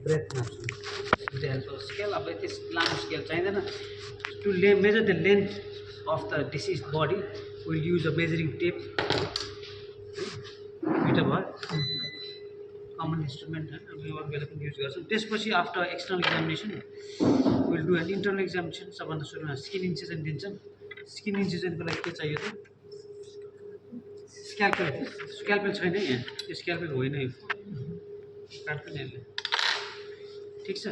breadth नाप्छौँ with the help of scale. अब यति लामो स्केल चाहिँदैन. To measure the length of the deceased body, we'll use a measuring tape. दुईटा भयो common instrument हामी अरू बेला पनि युज गर्छौँ. त्यसपछि after external examination will do an internal examination. सबभन्दा सुरुमा स्किन इन्सिजन दिन्छौँ. स्किन इन्सिजनको लागि के चाहियो त? स्क्यालपेल. स्क्यालपेल छैन यहाँ. यो स्क्यालपेल होइन, यो काट्दैन यसले. ठिक छ.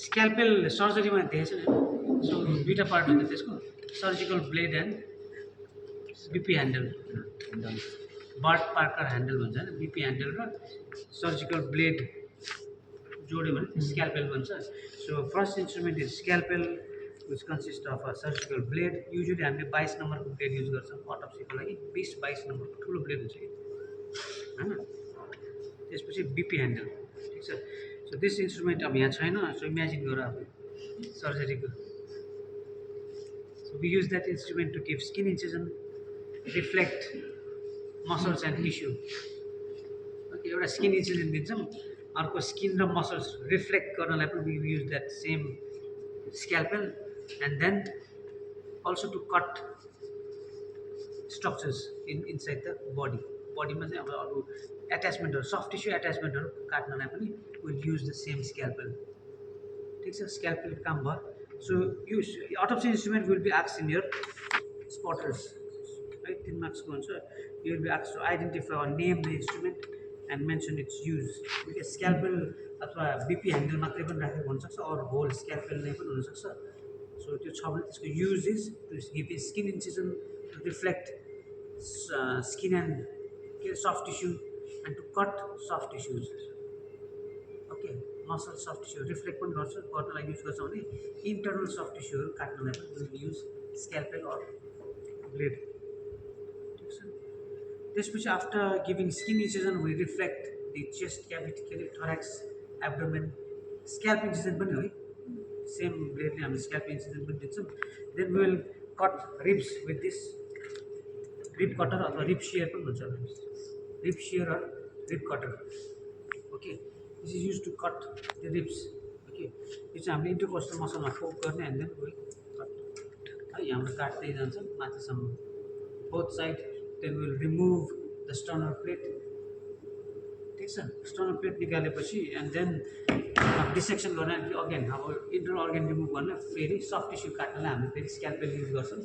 स्क्यालपेल सर्जरीमा देखेको छ नि. सो दुईवटा पार्ट हुन्छ त्यसको, surgical blade and BP handle. Bard Parker handle भन्छ होइन, बिपी ह्यान्डल र सर्जिकल ब्लेड जोड्यो भने स्क्यालपेल भन्छ. So first instrument is scalpel which consist of a surgical blade. Usually हामीले 22 नम्बरको ब्लेड युज गर्छौँ अटोप्सीको लागि. 20-22 नम्बरको ठुलो ब्लेड हुन्छ कि होइन. त्यसपछि बिपी ह्यान्डल. ठिक छ. सो दिस इन्स्ट्रुमेन्ट अब यहाँ छैन. सो इमेजिन गर अब सर्जरीको. So we use that instrument to give skin incision, reflect muscles and tissue. Okay, एउटा स्किन इन्सिजन दिन्छौँ, अर्को स्किन र मसल्स रिफ्लेक्ट गर्नलाई पनि we use that same scalpel. And then also to cut structures inside the body. बडीमा चाहिँ अब अरू एट्याचमेन्टहरू, सफ्ट टिस्यु एट्याचमेन्टहरू काट्नलाई पनि will use the same scalpel. ठिक छ. स्क्यालपेल काम भयो. सो यो autopsy instrument will be asked in your spotters. है 3 मार्क्सको हुन्छ. You will be asked to identify or name the instrument and mention its use. Scalpel अथवा बिपी ह्यान्डल मात्रै पनि राखेको हुनसक्छ, अरू होल स्क्यालपेल नै पनि हुनसक्छ. सो त्यो छ भने त्यसको use is to give a skin incision, to reflect skin and soft tissue and to cut soft tissues. Okay, muscle soft tissue reflect पनि गर्नलाई युज गर्छौँ भने इन्टरनल सफ्ट टिस्युहरू काट्नलाई पनि युज स्क्यालपेल अर ब्लेड. ठिक छ. त्यसपछि after giving skin incision we reflect the chest cavity, के अरे थोराक्स, एब्डोमेन. स्क्याल्प इन्सिजन पनि हो है, सेम ब्लेडले हामीले स्क्याल्प इन्सिजन पनि दिन्छौँ. Then we will cut ribs with this rib cutter अथवा रिब सियर पनि भन्छ. Rib shear or rib cutter. Okay, this is use to cut the ribs. Okay, यो चाहिँ हामीले इन्टरकोस्टल मसलमा फोक गर्ने. And then will cut. है यहाँबाट काट्दै जान्छ माथिसम्म both side. Then will remove the sternal plate. ठिक छ. स्टर्नल प्लेट निकालेपछि एन्ड देन डिसेक्सन गर्न अगेन अब इन्टरनल अर्गन रिमुभ गर्न फेरि सफ्ट टिस्यु काट्नलाई हामीले फेरि स्क्यालपेल युज गर्छौँ.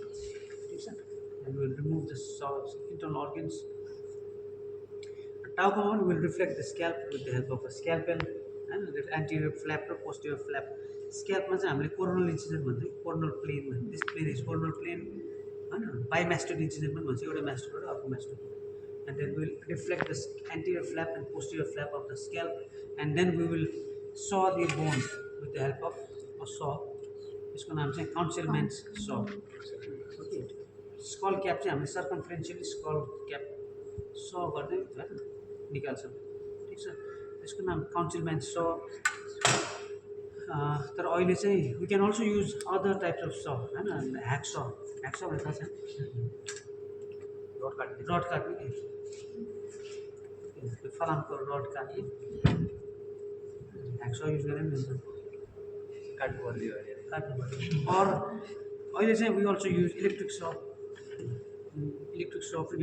ठिक छ. And will remove the internal organs. टाउकोमा पनि will reflect the scalp with the help of a scalpel. होइन, एन्टिरियर फ्ल्याप र पोस्टिरियर फ्ल्याप. स्क्याल्पमा चाहिँ हामीले कोरोनल इन्सिजन भन्छौँ. Coronal plane, this plane is coronal plane. होइन, बाइमास्टोइड इन्सिजन पनि भन्छ. एउटा मास्टोइड र अर्को mastoid. And then will reflect the anterior flap and posterior flap of the scalp. And then we will saw the bone with the help of a saw. यसको नाम चाहिँ काउन्सिलम्यान्स saw. Okay, skull cap चाहिँ हामीले सर्कमफ्रेन्सियली skull cap saw गर्दै निकाल्छौँ. ठिक छ. यसको नाम काउन्सिलम्यान्स saw. तर अहिले चाहिँ we can also use other types of saw. होइन, ह्याक्सॉ. ह्याक्सॉ भनेर थाहा छ? रड काट्ने त्यो फलामको रड काट्ने ह्याक्सॉ युज गरेर पनि हुन्छ. काट्नु पर्यो. अर अहिले चाहिँ we also use electric saw. Electric saw पनि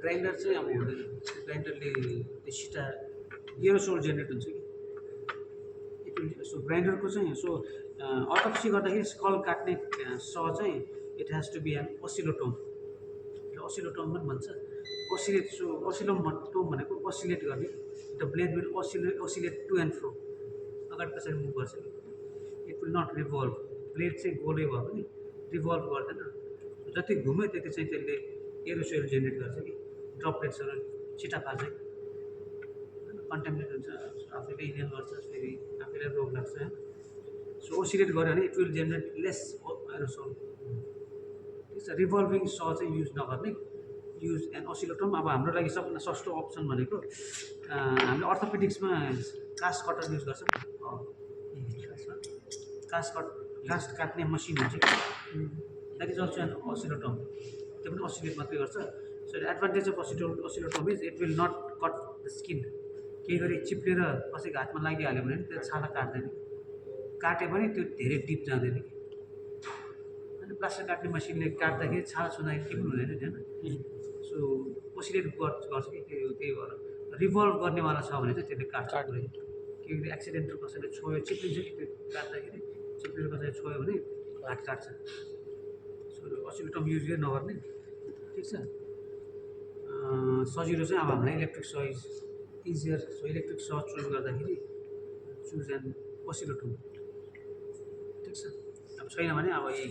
ग्राइन्डर चाहिँ अब हुँदैन. ग्राइन्डरले त्यो सिटा एरोसोल जेनेरेट हुन्छ कि. सो ग्राइन्डरको चाहिँ सो अटोप्सी गर्दाखेरि स्कल काट्ने सॉ चाहिँ it has to be an oscillotome. Oscillotome पनि भन्छ. ओसिलेट. सो ओसिलोटोम भनेको ओसिलेट गर्ने. The blade will oscillate to and fro. अगाडि पछाडि मुभ गर्छ कि. It will not revolve. Blade चाहिँ गोलै भयो भने रिभल्भ गर्दैन. जति घुम्यो त्यति चाहिँ त्यसले एरोसोल जेनेरेट गर्छ कि. ड्रपलेट्सहरू छिटा फाल्छ कि. कन्टामिनेट हुन्छ, आफैले इनहेल गर्छ, फेरि आफैलाई रोग लाग्छ. सो ओसिलेट गऱ्यो भने it will generate less aerosol. ठिक छ. रिभल्भिङ सॉ चाहिँ युज नगर्ने, युज एन्ड ओसिलोटोम. अब हाम्रो लागि सबभन्दा सस्तो अप्सन भनेको हामीले अर्थोपेडिक्समा कास्ट कटर युज गर्छौँ. कास्ट काट्ने मसिन हुन्छ कि. That is also an oscillotome. त्यो पनि ओसिलेट मात्रै गर्छ. So advantage of oscillotome is it will not cut the skin. केही गरी चिप्लेर कसैको हातमा लागिहाल्यो भने त्यो छाला काट्दैन, काट्यो भने त्यो धेरै डिप जाँदैन कि। अनि प्लास्टर काट्ने मसिनले काट्दाखेरि छाला छुँदाखेरि के पनि हुँदैन नि होइन। सो ओसिलेट गर्छ कि त्यही भएर रिभल्भ गर्नेवाला छ भने चाहिँ त्यसले काट्छ पुरै। के एक्सिडेन्टल कसैले छोयो चिप्लिन्छ कि त्यो काट्दाखेरि, चिप्लेर कसैले छोयो भने हात काट्छ। सो ओसिलेटम युज नगर्ने, ठिक छ। सजिलो चाहिँ अब हामीलाई electric so is easier. So electric so choose गर्दाखेरि चुज एन्ड ओसिलेटम, ठिक छ। अब छैन भने अब यही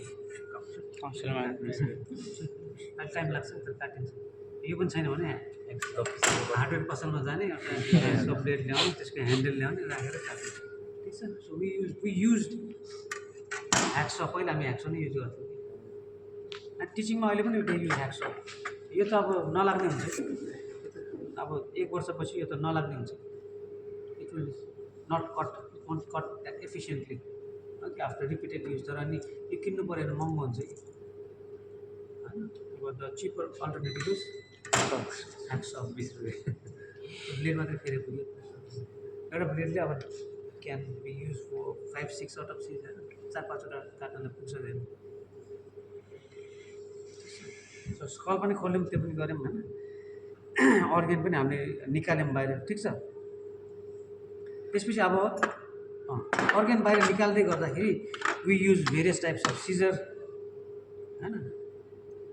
टाइम लाग्छ तर काटिन्छ। यो पनि छैन भने हार्डवेयर पसलमा जाने त्यसको ब्लेड ल्याउने, त्यसको ह्यान्डल ल्याउने, राखेर काट्ने, ठिक छ। So we use hacks. पहिला हामी ह्याक्स नै युज गर्थ्यौँ। अनि टिचिङमा अहिले पनि एउटा युज ह्याक्स। यो त अब नलाग्ने हुन्छ, अब 1 वर्षपछि यो त नलाग्ने हुन्छ। It will not cut, it won't cut efficiently कि आफ्टर रिपिटेड युज। तर अनि यो किन्नु परेन, महँगो हुन्छ कि होइन। अब the cheaper alternative is hacks 20 रुपियाँ। ब्लेड मात्रै फेरि पुग्यो। एउटा ब्लेडले अब can be use for 5-6 out of 6 होइन, 4-5वटा काट्नलाई पुग्दैन। सो स्कल पनि खोल्यौँ, त्यो पनि गऱ्यौँ होइन। अर्गेन पनि हामीले निकाल्यौँ बाहिर, ठिक छ। त्यसपछि अब अर्गेन बाहिर निकाल्दै गर्दाखेरि we use various types of scissor होइन।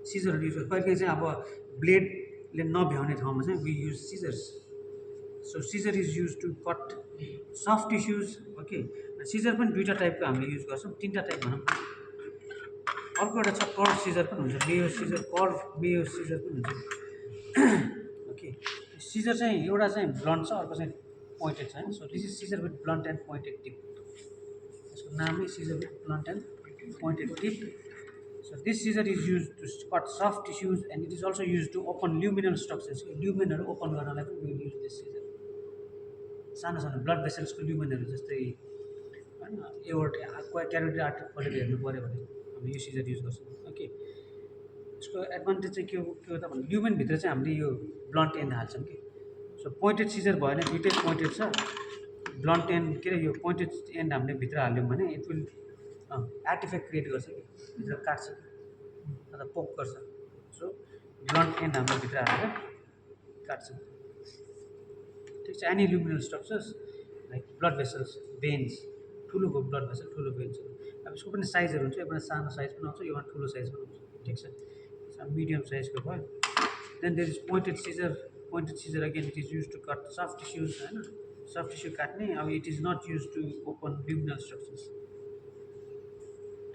सिजरहरू युज गर्छ। कहिले चाहिँ अब ब्लेडले नभ्याउने ठाउँमा चाहिँ we use scissors. So scissor is use to cut soft tissues. Okay, scissor पनि 2टा टाइपको हामीले युज गर्छौँ, 3टा टाइप भनौँ। अर्को एउटा छ कर्भ सिजर पनि हुन्छ, mayo scissor, curve mayo scissor पनि हुन्छ। ओके, सिजर चाहिँ एउटा चाहिँ ब्लन्ट छ, अर्को चाहिँ पोइन्टेड छ होइन। So this is scissor with blunt and pointed tip. यसको नामै scissor with blunt and pointed tip. So this scissor is use to cut soft tissues and it is also use to open luminal structures. ल्युमेनहरू open गर्नलाई पनि we use this Caesar. सानो सानो blood भेसल्सको ल्युमेनहरू जस्तै होइन, avert क्यारोटिड artery खोलेर हेर्नु पऱ्यो भने हामी यो सिजर युज गर्छौँ। ओके, यसको एडभान्टेज चाहिँ के हो त भने ल्युमेनभित्र चाहिँ हामीले यो ब्लन्ट एन्ड हाल्छौँ कि। सो पोइन्टेड सिजर भएन, दुइटै पोइन्टेड छ। ब्लन्ट एन्ड के अरे यो पोइन्टेड एन्ड हामीले भित्र हाल्यौँ भने इट विल आर्टिफेक्ट क्रिएट गर्छ कि, भित्र काट्छ अथवा पोक गर्छ। सो ब्लन्ट एन्ड हामीले भित्र हालेर काट्छौँ, ठिक छ। Any luminal structures like blood vessels, veins, ठुलो ब्लड भेसल, ठुलो भेन्स। अब यसको पनि साइजहरू हुन्छ, एउटा सानो साइज पनि आउँछ, एउटा ठुलो साइज पनि आउँछ, ठिक छ। मिडियम साइजको भयो। Then there is pointed scissor. Pointed scissor again it is use to cut soft tissues होइन, सफ्ट टिस्यु काट्ने। अब it is not use to open luminal structures,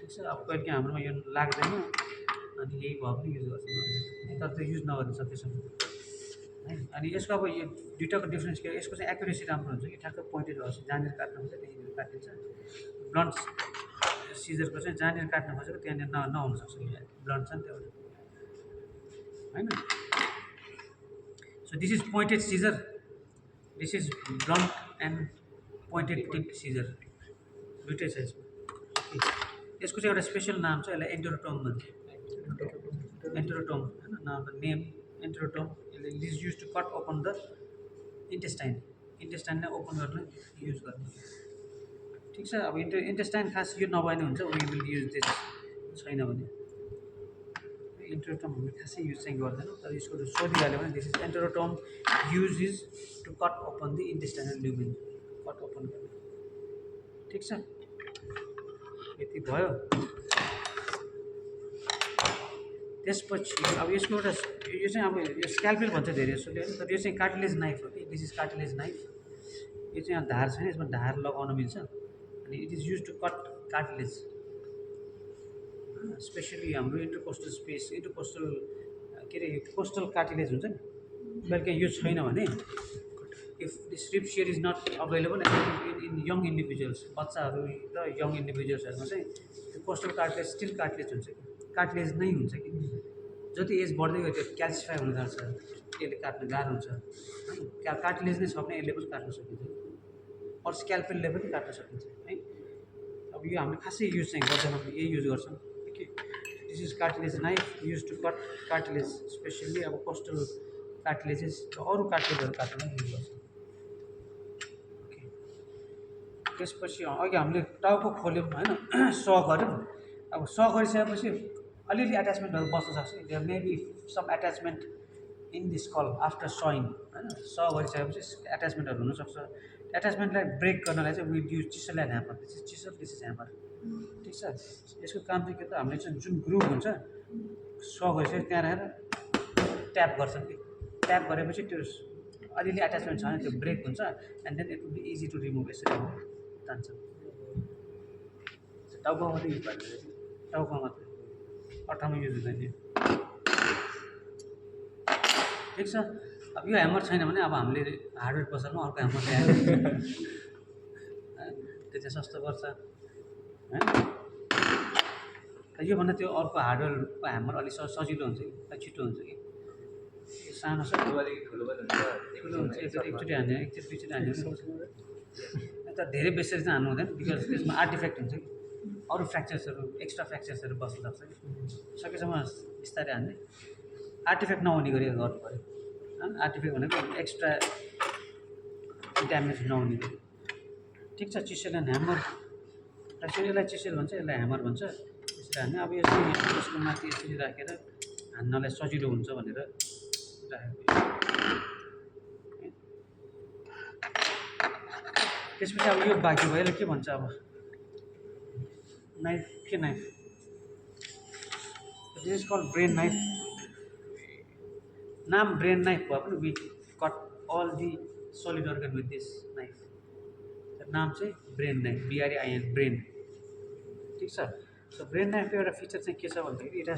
ठिक छ। अब कहिले हाम्रोमा यो लाग्दैन अनि यही भयो पनि युज गर्छौँ, तर त्यो युज नगर्नु सकेसम्म है। अनि यसको अब यो दुइटाको डिफ्रेन्स के हो, यसको चाहिँ एक्युरेसी राम्रो हुन्छ कि ठ्याक्क पोइन्टेड होस्, जहाँनिर काट्नु खोज्छ त्यहीँनिर काटिन्छ। ब्लन्ट सिजरको चाहिँ जहाँनिर काट्नु खोजेको त्यहाँनिर नहुनसक्छ, ब्लन्ट छ नि त्यो होइन। So this is pointed scissor, this is blunt and pointed tip scissor, दुइटै साइजको। यसको चाहिँ एउटा स्पेसल नाम छ, यसलाई एन्टेरोटोम भन्छ। एन्टेरोटोम होइन, नाम the name enterotome. It is use to cut open the intestine. इन्टेस्टाइनलाई ओपन गर्न युज गर्ने, ठिक छ। अब इन्टेस्टाइन खास यो नभए नै हुन्छ, वी विल युज दिस। छैन भने एन्टेरोटोम हामीले खासै युज चाहिँ गर्दैनौँ, तर यसको सोधिहाल्यो भने this is enterotome use is to cut open the intestinal lumen, cut open गर्ने, ठिक छ। यति भयो। त्यसपछि अब यसको एउटा यो चाहिँ अब यो स्क्यालपेल भन्छ धेरै जसोले होइन, तर यो चाहिँ कार्टिलेज नाइफ हो कि। This is cartilage knife. यो चाहिँ यहाँ धार छैन, यसमा धार लगाउन मिल्छ। अनि it is use to cut cartilage, specially हाम्रो इन्टरकोस्टल स्पेस, इन्टरकोस्टल के अरे कोस्टल कार्टिलेज हुन्छ नि, कहिले यो छैन भने if this rib shear is not available in young individuals, बच्चाहरू र यङ इन्डिभिजुअल्सहरूमा चाहिँ त्यो कोस्टल कार्टिलेज स्टिल कार्टिलेज हुन्छ कि, कार्टिलेज नै हुन्छ कि। जति एज बढ्दै गयो त्यो क्याल्सिफाई हुन थाल्छ, त्यसले काट्न गाह्रो हुन्छ। कार्टिलेज नै छ भने यसले पनि काट्न सकिन्छ, अरू स्क्यालपेलले पनि काट्न सकिन्छ है। अब यो हामीले खासै युज चाहिँ गर्दैनौँ, यही युज गर्छौँ। Okay, this is cartilage knife use to cut cartilage, specially अब कोस्टल कार्टिलेजेस र अरू कार्टिलेजहरू काट्न युज गर्छौँ। त्यसपछि अघि हामीले टाउको खोल्यौँ होइन स गऱ्यौँ अब स गरिसकेपछि अलिअलि एट्याचमेन्टहरू बस्न सक्छ there may be some attachment in this skull after sawing होइन स गरिसकेपछि एट्याचमेन्टहरू हुनसक्छ एट्याचमेन्टलाई ब्रेक गर्नलाई चाहिँ will use chisel and hammer this is chisel this is hammer ठिक छ यसको काम चाहिँ के त हामीले चाहिँ जुन ग्रुभ हुन्छ स गरिसकेपछि त्यहाँ राखेर ट्याप गर्छौँ कि ट्याप गरेपछि त्यो अलिअलि एट्याचमेन्ट छ भने त्यो ब्रेक हुन्छ and then it will be easy to remove यसरी जान्छ टाउको मात्रै युज भएको टाउको मात्रै अर्थमा युज हुँदैन ठिक छ अब यो ह्यामर छैन भने अब हामीले हार्डवेयर पसलमा अर्को ह्यामर ल्याएर त्यो चाहिँ सस्तो पर्छ होइन योभन्दा त्यो अर्को हार्डवेयरको ह्यामर अलिक सजिलो हुन्छ कि छिटो हुन्छ कि सानो छ अलिक ठुलो पनि ठुलो हुन्छ एकचोटि हान्यो एकचोटि दुईचोटि हान्यो तर धेरै बेसी चाहिँ हान्नु हुँदैन बिकज त्यसमा आर्टिफेक्ट हुन्छ कि अरू फ्र्याक्चर्सहरू एक्स्ट्रा फ्र्याक्चर्सहरू बस्न सक्छ कि सकेसम्म बिस्तारै हान्ने आर्टिफेक्ट नहुने गरी गर्नु पऱ्यो होइन आर्टिफेक्ट भनेको एक्स्ट्रा ड्यामेज नहुने गरी ठिक छ चिसेल एन्ड ह्यामर यसलाई चिसेल भन्छ यसलाई ह्यामर भन्छ यसरी हान्ने अब यसरी यसको माथि यसरी राखेर हान्नलाई सजिलो हुन्छ भनेर राखेको त्यसपछि अब यो बाँकी भयो यसले के भन्छ अब नाइफ के knife this is called brain knife नाम ब्रेन नाइफ भए पनि we cut all the solid organ with this knife नाम चाहिँ ब्रेन नाइफ BRAIN ब्रेन ठिक छ सो ब्रेन नाइफको एउटा फिचर चाहिँ के छ भन्दाखेरि it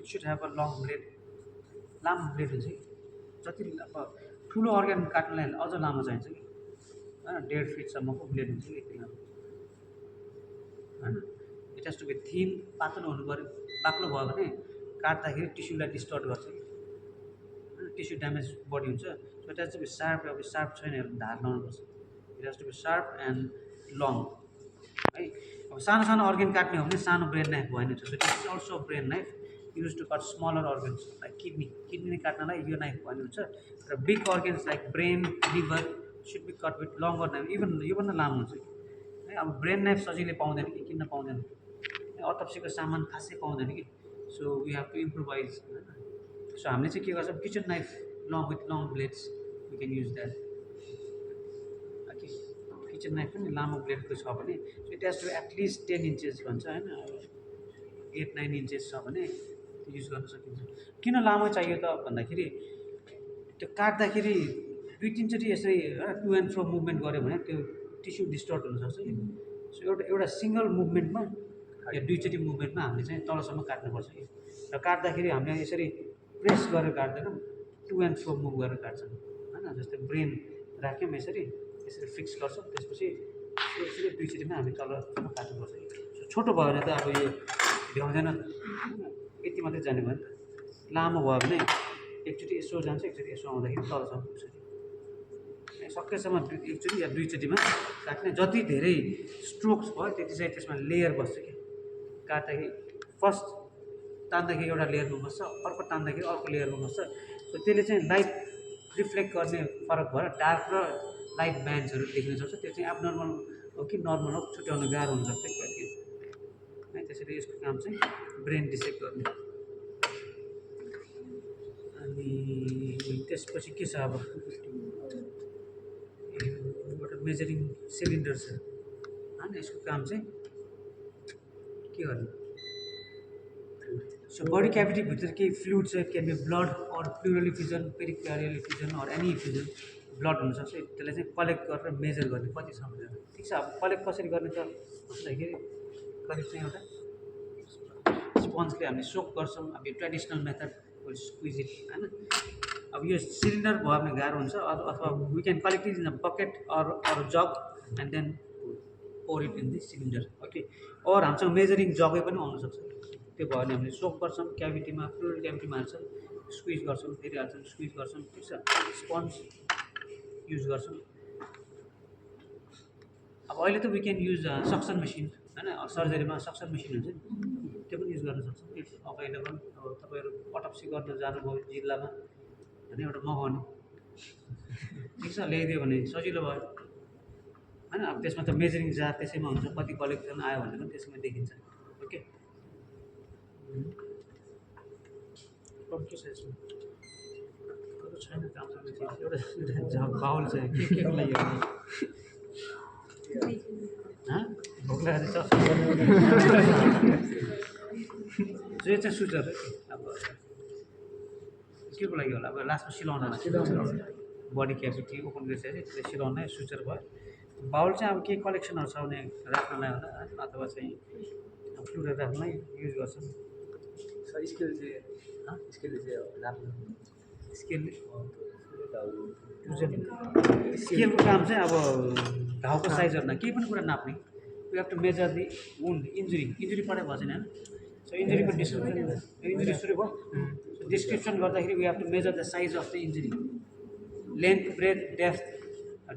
should have a long blade लामो ब्लेड हुन्छ कि जति अब ठुलो अर्गन काट्नलाई अझ लामो चाहिन्छ कि होइन 1.5 फिटसम्मको ब्लेड हुन्छ कि यति लामो होइन it has to be thin पातलो हुनु पऱ्यो बाक्लो भयो भने काट्दाखेरि टिस्युलाई डिस्टर्ब गर्छ कि टिस्यु ड्यामेज बडी हुन्छ so it has to be sharp अब सार्प छैन धार लाउनुपर्छ it has to be sharp and long है अब सानो सानो अर्गन काट्ने हो भने सानो ब्रेन नाइफ भएन so it is also brain knife use to cut smaller organs like kidney काट्नलाई यो नाइफ भन्ने हुन्छ र big organs like brain liver should be cut with longer knife even योभन्दा लामो हुन्छ है अब ब्रेन नाइफ सजिलै पाउँदैन कि किन्न पाउँदैन अटप्सीको सामान खासै पाउँदैन कि so we have to improvise होइन सो हामीले चाहिँ के गर्छौँ kitchen knife long with long blades we can use that kitchen knife पनि लामो ब्लेडको छ भने it has to at least 10 inches भन्छ होइन 8-9 इन्चेस छ भने त्यो युज गर्न सकिन्छ किन लामो चाहियो त भन्दाखेरि त्यो काट्दाखेरि दुई तिनचोटि यसरी टु एन्ड फ्रो मुभमेन्ट गऱ्यो भने त्यो टिस्यु डिस्टर्ब हुनसक्छ कि सो एउटा सिङ्गल मुभमेन्टमा या दुईचोटि मुभमेन्टमा हामीले चाहिँ तलसम्म काट्नुपर्छ कि र काट्दाखेरि हामीले यसरी प्रेस गरेर काट्दैनौँ टु एन्ड फ्रो मुभ गरेर काट्छौँ होइन जस्तै ब्रेन राख्यौँ यसरी फिक्स गर्छौँ त्यसपछि यसरी दुईचोटिमा हामी तलसम्म काट्नुपर्छ कि छोटो भयो भने त अब यो भ्याउँदैन यति मात्रै जाने भयो नि त लामो भयो भने एकचोटि यसो जान्छ एकचोटि यसो आउँदाखेरि तलसम्म पुग्छ सकेसम्म एकचोटि या दुईचोटिमा काट्ने जति धेरै स्ट्रोक्स भयो त्यति चाहिँ त्यसमा लेयर बस्छ कि काट्दाखेरि फर्स्ट तान्दाखेरि एउटा लेयरमा बस्छ अर्को तान्दाखेरि अर्को लेयरमा बस्छ सो त्यसले चाहिँ लाइट रिफ्लेक्ट गर्ने फरक भएर डार्क र लाइट ब्यान्ड्सहरू देखिन सक्छ त्यो चाहिँ एबनर्मल हो कि नर्मल हो छुट्याउन गाह्रो हुनसक्छ कति है त्यसरी यसको काम चाहिँ ब्रेन डिसेक्ट गर्ने अनि त्यसपछि के छ अब एउटा मेजरिङ सिलिन्डर छ होइन यसको काम चाहिँ के गर्ने सो बडी क्याभिटीभित्र केही फ्लुइड छ can be blood or pleural effusion pericardial effusion or any effusion blood हुनसक्छ त्यसलाई चाहिँ कलेक्ट गरेर मेजर गर्ने कति छ भनेर ठिक छ अब कलेक्ट कसरी गर्ने त भन्दाखेरि कलेक्ट चाहिँ एउटा स्पन्जले हामीले सोक गर्छौँ अब यो ट्रेडिसनल मेथड स्क्विज इट होइन अब यो सिलिन्डर भयो भने गाह्रो हुन्छ अथवा we can collect it in a bucket or jug and then pour it in the cylinder okay or हामीसँग मेजरिङ जगै पनि आउनसक्छ त्यो भयो भने हामीले सोक गर्छौँ क्याभिटीमा प्लुरल क्याभिटीमा हाल्छौँ स्क्विज गर्छौँ फेरि हाल्छौँ स्क्विज गर्छौँ ठिक छ स्पन्ज युज गर्छौँ अब अहिले त we can use suction machine होइन सर्जरीमा सक्सन मेसिन हुन्छ नि त्यो पनि युज गर्न सक्छौँ इफ अभाइलेबल अब तपाईँहरू अटप्सी गर्न जानुभयो जिल्लामा होइन एउटा मगाउनु ठिक छ ल्याइदियो भने सजिलो भयो होइन। अब त्यसमा त मेजरिङ जार त्यसैमा हुन्छ, कति कलेक्सन आयो भने पनि त्यसमा देखिन्छ। ओके, के छ यसमा अरू छैन काम सक्ने चिज। एउटा बाउल छ के लागि भोक लागेर छ जो चाहिँ सुटर अब के को लागि होला, अब लास्टमा सिलाउन बडी क्याभिटी ओपन गरिसकेपछि त्यसले सिलाउन सुचर भयो। बाउल चाहिँ अब केही कलेक्सनहरू छ भने राख्नलाई होला होइन, अथवा चाहिँ फ्लुटहरू राख्नलाई युज गर्छन्। स्केलले स्केलको काम चाहिँ अब घाउको साइजहरूमा केही पनि कुरा नाप्ने। You have to measure the wound, injury पढाइ भएको छैन होइन। सो इन्जुरीको डिस्क्रिप्सन, इन्जुरी सुरु भयो। सो डिस्क्रिप्सन गर्दाखेरि we have to measure the size of the injury, length, breadth,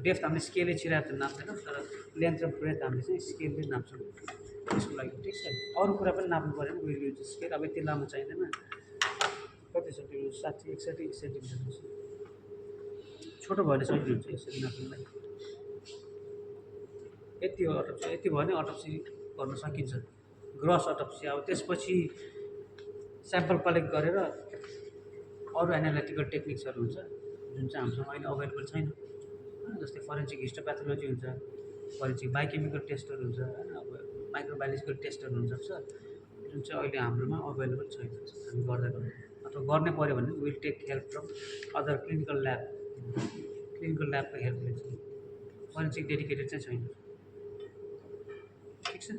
depth हामीले स्केलले छिराएर त नाप्दैनौँ, तर लेन्थ र ब्रेथ हामीले चाहिँ स्केलले नाप्छौँ त्यसको लागि। ठिक छ, अरू कुरा पनि नाप्नु पऱ्यो भने विल युज स्केल। अब यति लामो चाहिँदैन, कति छ त्यो 60-61 सेन्टिमिटर छोटो भयो भने सजिलो हुन्छ यसरी नाप्नुलाई। यति हो अटोप्सी, यति भयो भने अटोप्सी गर्न सकिन्छ, ग्रस अटोप्सी। अब त्यसपछि स्याम्पल कलेक्ट गरेर अरू एनालिटिकल टेक्निक्सहरू हुन्छ जुन चाहिँ हामीसँग अहिले अभाइलेबल छैन, जस्तै फरेन्सिक हिस्टोप्याथोलोजी हुन्छ, फरेन्सिक बायोकेमिकल टेस्टहरू हुन्छ होइन, अब माइक्रोबायोलोजिकल टेस्टहरू हुनसक्छ जुन चाहिँ अहिले हाम्रोमा अभाइलेबल छैन, हामी गर्दैनौँ। अथवा गर्ने पऱ्यो भने will take help from other clinical ल्याबको हेल्प लिन्छ। फरेन्सिक डेडिकेटेड चाहिँ छैन। ठिक छ।